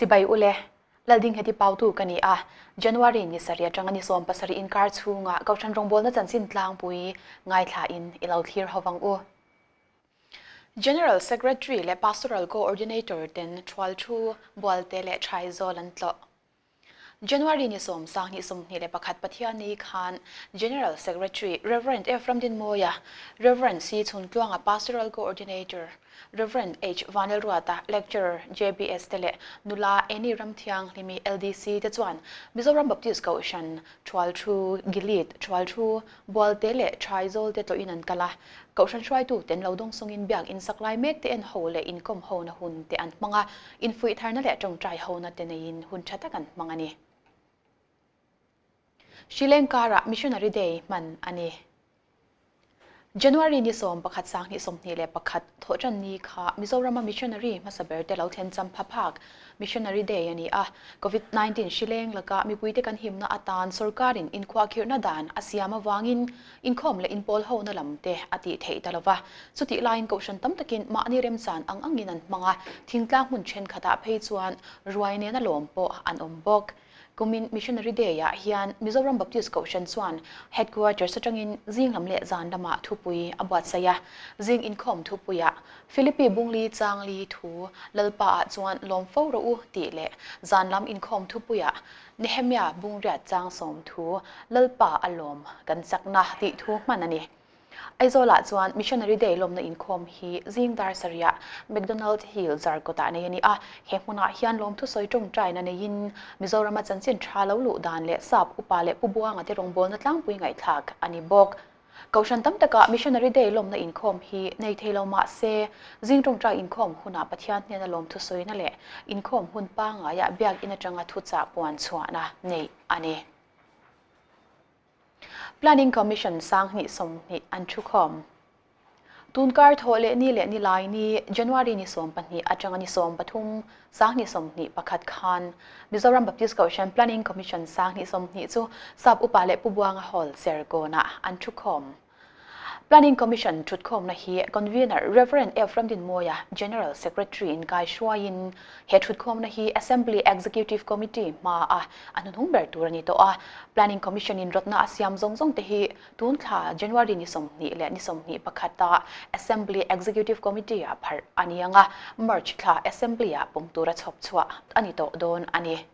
Chibai ule, Laldingheti Pautu ka ni a, January ni sarih atanga ni 17 inkar chhunga Kohhran rawngbawlna chanchin tlangpui ngaithla in i lo thlir ho vang u. General Secretary leh Pastoral Coordinator ten Thual Thu, Bualte leh Thaizawl an tlawh. January ni 10, 21 Pathianni khan General Secretary Rev. F. Ramdinmawia, Rev. C. Chhuntluanga Pastoral Coordinator, Rev. H. Vanlalruata, Lecturer, JBS te leh nula Annie Ramthianghlimi, LDC, te chuan Mizoram Baptist Kohhran, Thualthu, Gilead, Thualthu, Bualte leh Thaizawl te tlawhin an kal a, Kohhran hruaitu ten lo dawngsawngin biak insak lai mek te en ho leh inkawm hona hun te an hmang a, infuih tharna leh tawngtai hona te neiin hun tha tak an hmang a ni. Sri Lanka-ah Missionary Day hman a ni. January ni 11 2021 thawhtan ni kha Mizorama Missionary hmasa ber te lo thlen cham pha phak Missionary Day a ni a, Covid 19 hri leng laka mipuite kan himna atan sorkarin inkhuahkhirhna dan a siam avangin inkhawm leh inpawl hona lam te a tih theih ta lo va. Chutih laiin kohhran tam takin mahni remchan ang angin an hmang a, thingtlang hmun thenkhatah phei chuan ruai nena lawm pawh an awm bawk. Kumin Missionary Day-ah hian Mizoram Baptist Kohhran chuan Headquarters atangin zing lam leh zan lamah thupui a buatsaih a. Zing inkhawm thupuiah Philippi Bungli Changli thu Lalpa-ah chuan lawm fo rawh u tih leh zan lam inkhawm thupuiah Nehemia Bungriat Chang sawm thu Lalpa a lawm kan chakna tih thu hman a ni. Aizawlah chuan Missionary Day lawmna inkhawm hi zing dar sarihah McDonald Hill Zarkawtah nei a ni a. He hmunah hian lawmthusawi tawngtaina neiin Mizorama chanchin tha lo luh dan leh sap upa leh pu Buanga te rawngbawlna tlangpui ngaihthlak a ni bawk. Kohhran tam takah Missionary Day lawmna inkhawm hi nei thei lo mah se, zing tawngtai inkhawm hunah Pathian hnena lawmthusawina leh inkhawm hun pangaiah biakinn atanga thuchah puan chhuahna neih a ni. Planning Commission 2020 an thukhawm. Tunkar thawh leh ni leh nilai ni January ni 12 atanga ni 13 2021 khan Mizoram Baptist Kohhran Planning Commission 2020 chu Sap Upa leh Pu Buanga Hall Serkawnah an thukhawm. Planning Commission thutkhawmna hi Convener Rev. F. Ramdinmawia, General Secretary in kai hruaiin he thutkhawmna hi Assembly Executive Committee hma a a hnuhnung ber tur a ni tawh a. Planning Commission in rawtna a siam zawng zawng te hi tun thla January ni 20 leh ni 21 a Assembly Executive Committee ah pharh a ni ang a, March thla Assembly ah pawm tura chhawp chhuah a ni tawh dawn a ni.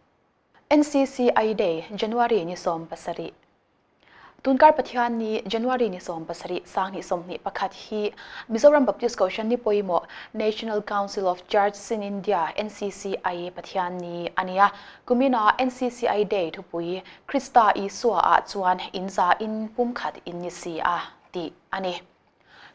NCCI Day, January ni 17. Tunkar Pathian ni January ni 17 2021 hi Mizoram Baptist Kohhran ni pawimawh National Council of Churches in India, NCCI, Pathian ni a ni a. Kumina NCCI Day thupui Krista Isua ah chuan in za in pumkhat in ni si a tih a ni.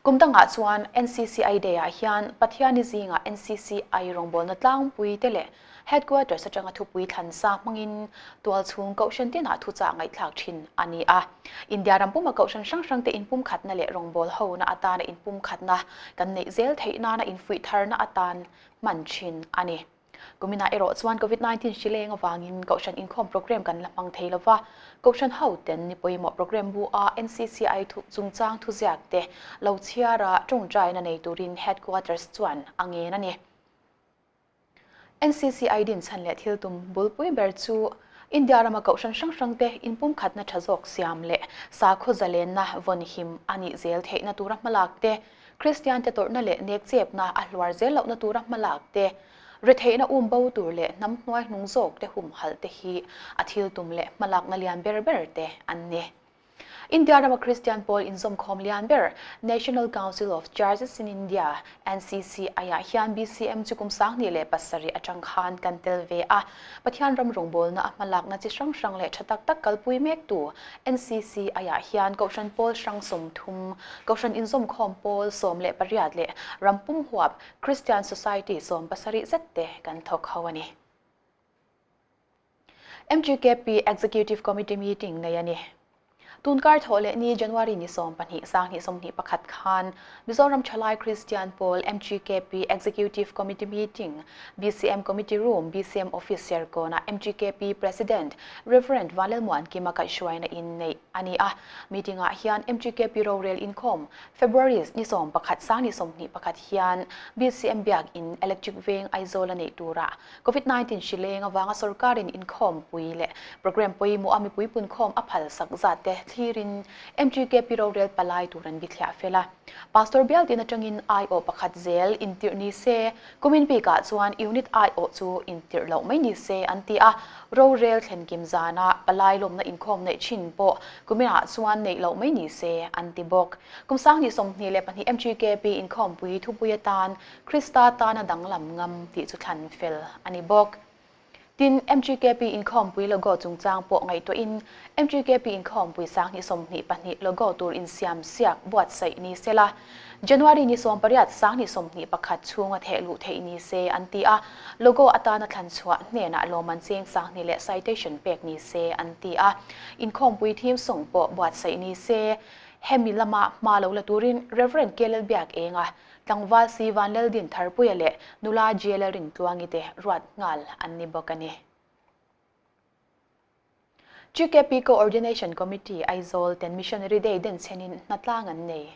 Kum dangah chuan NCCI Day-ah hian Pathiani zingah NCCI rawngbawlna tlangpui te leh Headquarters atanga thupui thlansa hmangin tualchhung kohhran tinah thuchah ngaihthlak thin a ni a. India ram puma kohhran hrang hrangte inpumkhatna leh rawngbawlhona atana inpumkhatna kan neih zel theih nana infuih tharna atan hman thin a ni. Kuminah erawh chuan Covid 19 hri leng avangin Kohhran inkhawm programme kan la hmang thei lova, Kohhran ho ten ni pawimawh programme bu a NCCI thu chungchang thuziak te lo chhiar a tawngtaina nei turin Headquarters chuan a ngen a ni. NCCI dinchhan leh thil tum bulpui ber chu India rama Kohhran hrang hrang te inpumkhatna tha zawk siam leh sakhaw zalenna vawnhim a nih zel theihna tura hmalak te, Kristian te tawrhna leh nek chepna a hluar zel lohna tura hmalak te, retheihna um bo tur leh hnam hnuai hnung zawk te humhalh te hi a thil tum leh hmalakna lian ber ber te an ni. India rama Kristian pawl inzawmkhawm lian ber National Council of Churches in India, NCCI, ah hian BCM chu kum 2007 atang khan kan tel ve a. Pathian ram rawngbawlna a hmalakna chi hrang hrang leh tha tak tak kalpui mektu NCCI ah hian Kohhran pawl hrang 30, Kohhran inzawmkhawm pawl 18 leh ram pum huap Christian Society 70 zet te kan thawk ho a ni. MGKP Executive Committee meeting nei a ni. Tunkar Thawhlehni January ni 12 2021 khan Mizoram Thalai Kristian Pawl MGKP Executive Committee Meeting BCM Committee Room BCM Office Serkawnah MGKP President Rev. Vanlalmuankima kaihhruaina in neih a ni a. Meeting-ah hian MGKP rorel inkhawm February ni 11 2021 hian BCM Biakin Electric Veng Aizawl a neih turah Covid 19 hri leng avanga sorkarin inkhawmpui leh programme pawimawh a mipui punkhawm a phal sak zat te thlirin MGKP rorel palai tur an bithliah fel a. Pastor bial tin atangin aiawh pakhat zel intirh ni se, kumin bikah chuan unit aiawh chu intirh loh mai ni se an ti a. Rorel thlenkim zana palai lawmna inkhawm neih thin pawh kuminah chuan neih loh mai ni se an ti bawk. Kum 2022 MGKP inkhawmpui thupui atan Krista tana danglam ngam tih chu thlan fel a ni bawk. Tin, MGKP inkhawmpui logo chungchang pawh ngaihtuahin MGKP inkhawmpui 2022 logo tur insiam siak buatsaih ni se la, January ni 18 2021 chhunga theh luh theih ni se an ti a, logo atana thlan chhuah hnenah lawmman cheng 2000 leh citation pek ni se an ti a, inkhawmpui theme song pawh buatsaih ni se. Hemi lama hma lo la turin Rev. K Lalbiakenga Tlangval Si Vanlaldin Tharpuia leh nula JL Rintluangi te ruat nghal an ni bawk a ni. GKP Coordination Committee Aizawl ten Missionary Day denchhenin hnatlang an nei.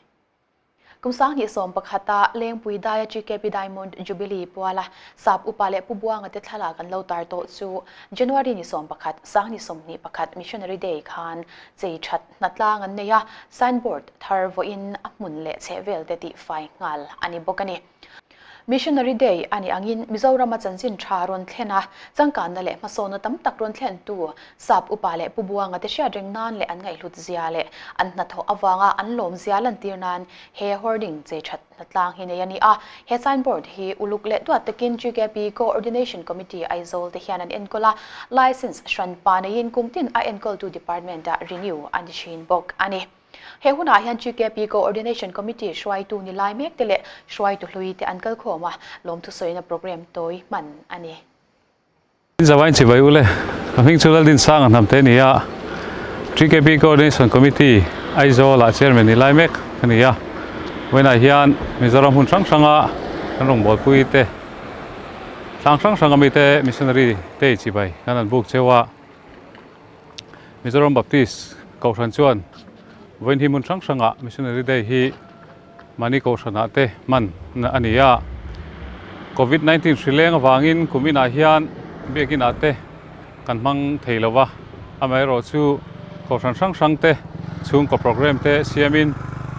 Kum 2011 a Lengpui daia GKP Diamond Jubilee puala Sap Upa leh Pu Buanga te thlalak an lo tar tawh chu January ni 11, 2021 Missionary Day khan chei that Hnatlang an nei a, signboard thar vawiin a hmun leh chhehvel te tihfai nghal a ni bawk a ni. Missionary Day a nih angin Mizorama chanchin tha rawn thlen a, changkanna leh hmasawnna tam tak rawn thlentu Sap Upa leh Pu Buanga te hriat reng nan leh an ngaihhlut zia leh an hnathawh avanga an lawm zia lantir nan he hoarding chei that Hnatlang hi nei a ni a, he signboard hi uluk leh duat takin GKP Coordination Committee Aizawl te hian an enkawl a, license hran pa neiin kum tin a enkawltu department-ah renew a ni thin bawk a ni. He hunah hian GKP Coordination Committee hruaitu ni lai mek te leh hruaitu hlui te an kalkhawm a, lawmthusawina programme tawi hman a ni. Zavain chibai ule, ka hming chu Laldinsanga hnam te a ni a, TKP Coordination Committee Aizawl ah Chairman ni lai mek a ni a, vawiinah hian Mizoram hmun hrang hranga kan rawngbawlpui te tlang hrang hranga mite missionary te chibai kan han buk cheu a, Mizoram Baptist Kohhran chuan vawiin hi hmun hrang hrangah Missionary Day hi Mahni kohhranah te hman a ni a, Covid 19 hri leng avangin kum inah hian biakinah te kan hmang thei lo va, amaherawh chu kohhran hrang hrang te chhungkaw program te siamin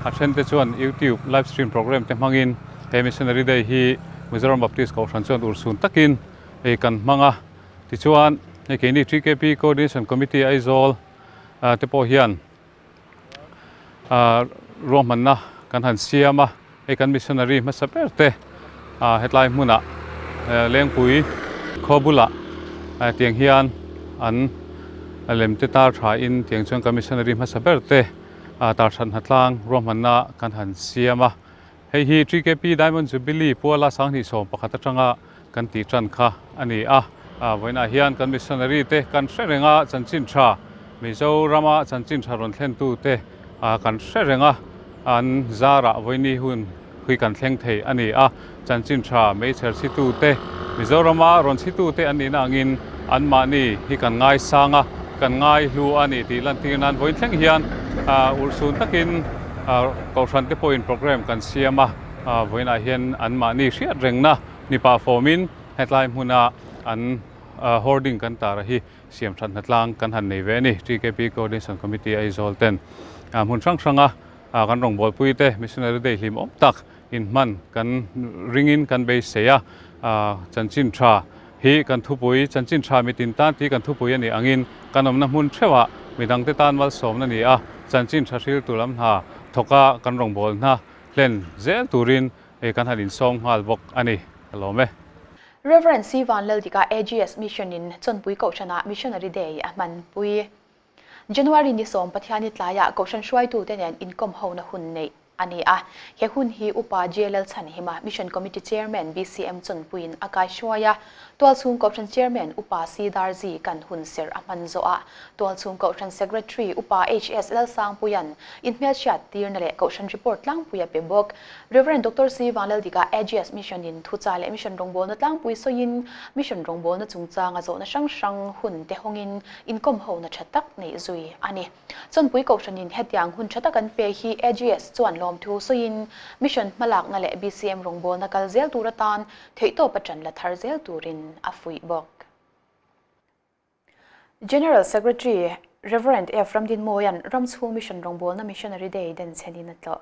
a then te chuan YouTube live stream program te hmangin he Missionary Day hi Mizoram Baptist kohhran chuan urhsun takin hei kan hmang a, tichuan hei keini TKP Coordination Committee Aizawl te pawh hian ruahmanna kan han siam a, hei kan missionary hmasa ber te hetlai hmunah Lengpui khaw bulah tiang hian an lem te tar tha in tiang chuan kan missionary hmasa ber te tar that hnatlang ruahmanna kan han siam a. Hei hi TKP Diamond Jubilee puala 2011 atanga kan tih tan kha a ni a. Vawiinah hian kan missionary te kan hre reng a, chanchin tha Mizorama chanchin tha rawn thlentu te kan hre reng a, an zarah vawiini hun hui kan thleng thei a ni a. Chanchin tha meichher chhitu te Mizorama rawn chhitu te an nihna angin anmahni hi kan ngaisang a, kan ngaihlu a ni tih lantir nan vawiin thleng hian urhsun takin Kohhran te pawhin programme kan siam a, vawiinah hian anmahni hriat rengna ni pah fawmin hetlai hmuna an hoarding kan tar a hi siam that hnatlang kan han nei ve a ni. TKP Coordination Committee Aizawl ten hmun hrang hranga kan rawngbawlpui te Missionary Day hlim awm tak inhman kan ringin kan beisei a, chanchin tha hi kan thupui, chanchin tha mitin tan tih kan thupui a nih angin kan awmna hmun theuhah midangte tan malsawmna ni a, chanchin tha hriltu lam hna thawka kan rawngbawlna hlen zel turin kan han insawm nghal bawk a ni. Ka lawm e. Rev. C. Vanlaldika AGS Mission in Chawnpui Kohhranah Missionary Day a hmanpui. January ni sawm Pathiani tlaiah Kohhran hruaitute nen inkawm hona hun neih a ni a. He hun hi Upa JLL Chhanhima, Mission Committee Chairman BCM Chawnpuiin a kaihruai a. Tualchhung Kohhran Chairman Upa C Darzi kan hunserh a hman zawhah Tualchhung Kohhran Secretary Upa HS Lalsangpuia'n inhmelhriat tirna leh Kohhran report tlangpui a pe bawk. Rev. Doctor C Vanlaldika AGS Mission in thuchah leh Mission rawngbawlna tlangpui sawiin Mission rawngbawlna chungchanga zawhna hrang hrang hun te hawngin inkawm hona tha tak neih zui a ni. Chawnpui Kohhranin hetiang hun tha tak an pe hi AGS chuan lawmthu sawiin Mission hmalakna leh BCM rawngbawlna kal zel tur atan theihtawp a ṭan la thar zel turin a fuih bawk. General Secretary Rev. F. Ramdinmawia'n ramchhung Mission rawngbawlna Missionary Day denchhenin a tlawh.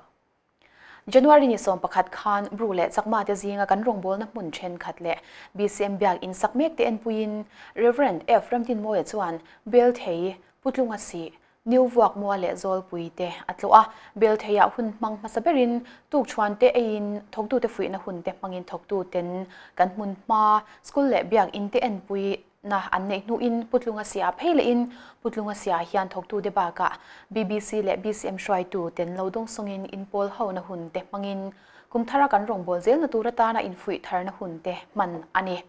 January ni 11 khan Bru leh Chakma te zinga kan rawngbawlna hmun thenkhat leh BCM biak in sak mek te enpuiin Rev. F. Ramdinmawia chuan Belthei, Putlunga sih, New Vuak mua leh Zawlpui te a tlawh a, Beltheiah hun hmang hmasa berin tukchhuan te eiin thawktute fuihna hun te hmangin thawktuten kan hmun hma school leh biak in te enpui na an neih hnuin Putlunga Sia phei lehin Putlunga Sia hian thawktute bakah BBC leh BCM hruaitu ten lo dawngsawngin inpawl hona hun te hmangin kum thara kan rawngbâwl zelna tur atana infuih tharna hun te hman a ni.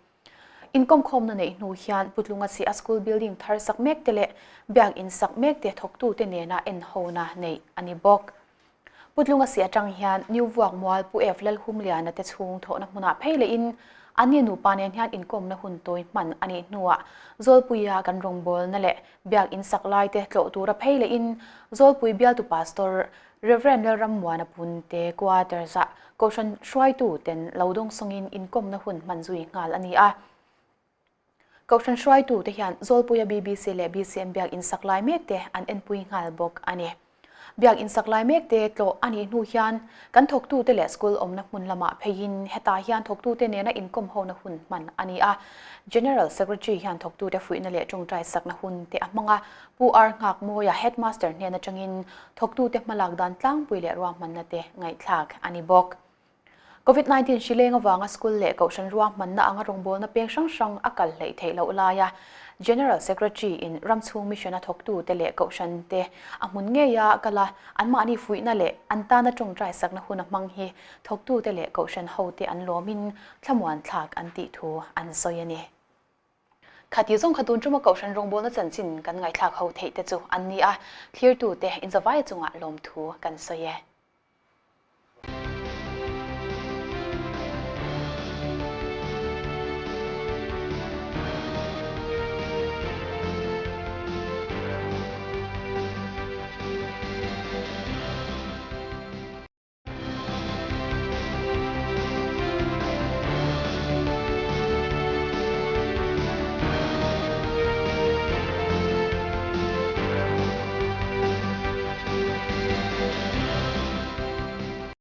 Inkawmkhawmna neih hnu hian Putlunga Sia School building thar sak mek te leh biak in sak mek te thawktute nena enhona neih a ni bawk. Putlunga si atang hian New Vuak Mual Pu F Lalhumliana te chhung thawhna hmunah phei lehin anni nupa nen hian inkawmna hun tawi hman a nih hnuah Zawlpuia kan rawngbawlna leh biak in sak lai te tlawh tura phei lehin Zawlpui bialtu Pastor Rev Lalrammuana Punte quarters-ah Kohhran hruaitu ten lo dawngsawngin inkawmna hun hman zui nghal a ni a. Kohhran hruaitute hian Zawlpuia BBC leh BCM biak in sak lai mek te an enpui nghal bawk a ni. Biak in sak lai mek te tlawh a nih hnu hian kan thawktute leh school awmna hmun lamah pheiin hetah hian thawktute nena inkawm hona hun hman a ni a. General Secretary hian thawktute fuihna leh tawngtai sakna hun te a hmang a, Pu R Nghakmawia Headmaster hnen atangin thawktute hmalak dan tlangpui leh ruahmanna te ngaihthlak a ni bawk. Covid 19 hri leng avanga school leh kohhran ruahmanna anga rawngbawlna peng hrang hrang a kal hleih theih loh laia General Secretary in ramchhung mission a thawktute leh kohhran te a hmun ngeia kal a, anmahni fuihna leh an tana tawngtai sakna hun a hmang hi thawktute leh kohhran hote an lawmin thlamuan thlak an tih thu an sawi a ni. Khati zawng kha tun tuma kohhran rawngbawlna chanchin kan ngaihthlak ho theih te chu an ni a, thlirtute inzavaia chungah lawmthu kan sawi e.